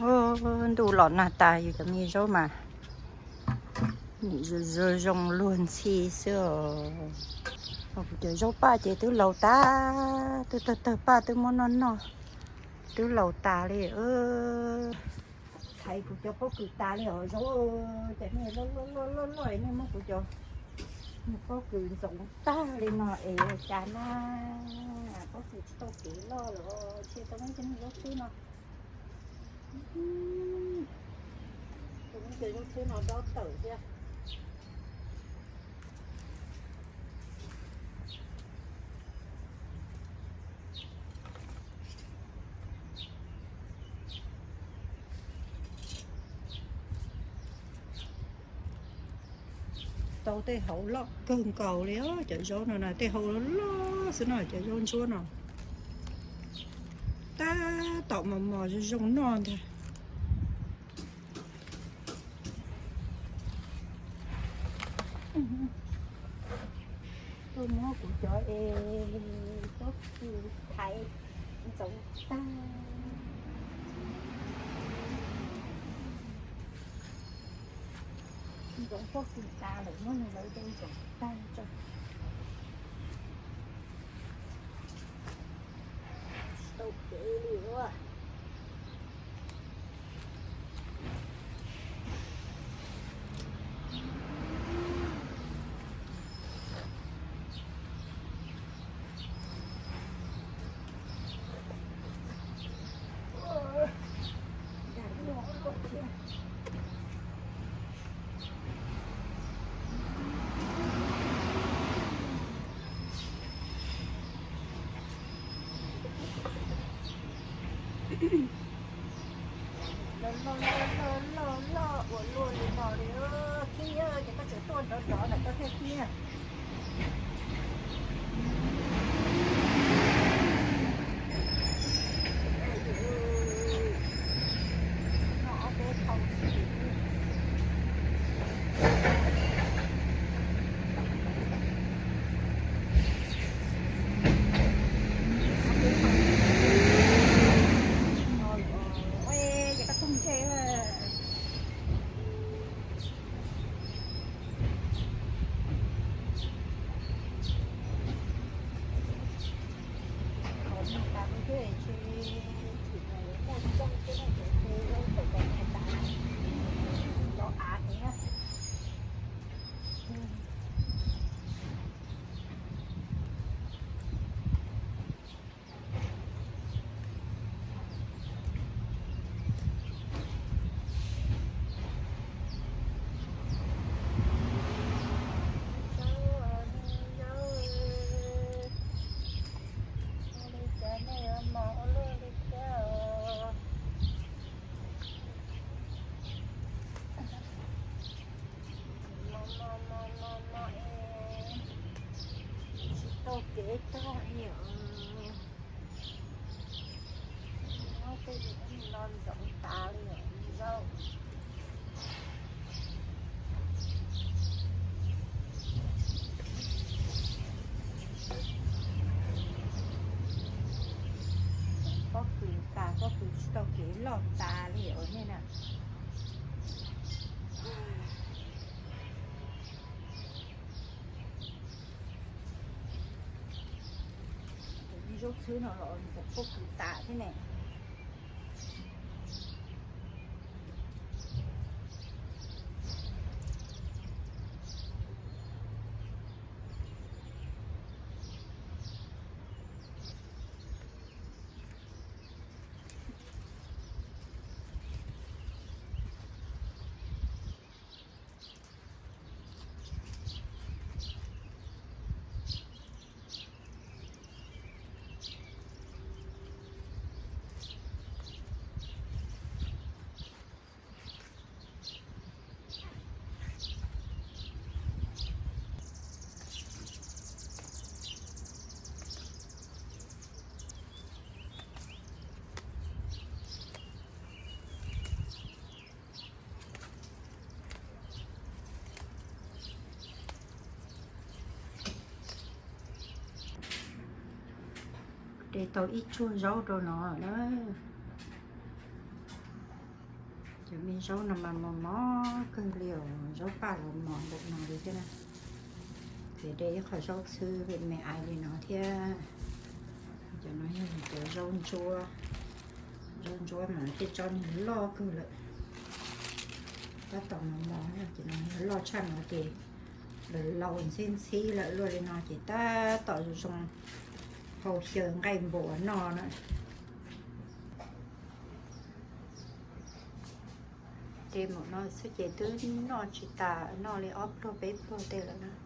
Ntuj los nag tas yus cov me zaub mas nim zoo zoo luag ntxhi xwb os. Kuv cov zaub paj ces twb laus tas, twb tawg tawg paj twb muab noj noj, twb laus tas li. Thaiv kuv cov pob kws tas li os zaub, ces nej loj loj loj loj nej muab kuv cov pob kws ntxoov tag li no es ua cas na, pob kws tsis tau kev loj lawm, cia tau muab cov zaub txhwb no. Tus muab cov zaub txhwb no dob tawm thiab. Tau tej hauv loj kawg nkaus li os, cov zaub no na tej hauv loj loj xwb no, cov zaub ntsuab no tab tom mos mos zoo zoo noj ntag. Tuaj muab kuv cov es pob kws thaiv ntxoov tag. Ntxoov pob kws tas lawm muab nws lawv coj ntxoov tag tso. Tsis tau kev li ua. Loj loj loj loj loj ua luaj li no li. Khib, ces koj tseem tuaj nrov nrov ntawm koj thiaj khib. Tsis tau kev coj li os. Tej no ntxoov tas li os zaub. Pob kws tas, pob kws tsis tau kev loj tas li os nej na. Zaub txhwb no los ntxoov pob kws tas thiab ne. De tau ib tsuag zaub rau no na. Me zaub no mas mos mos kawg li os, zaub paj los mos npaum no li thiab na. Ces de ib qho zaub txhwb me me ais li no thiab. Cov no yog cov zaub ntsuab, zaub ntsuab mas tej tsob nws loj kawg lawm. Tab tom mos mos ces nws loj tshaj no ces laus laus ntxhib ntxhib lawm luaj li no ces tab tom zoo hau xyaw nqaij npua noj na. De npaum no xwb ces twb noj tsis tas, noj li ob pluag peb pluag tej lawm na.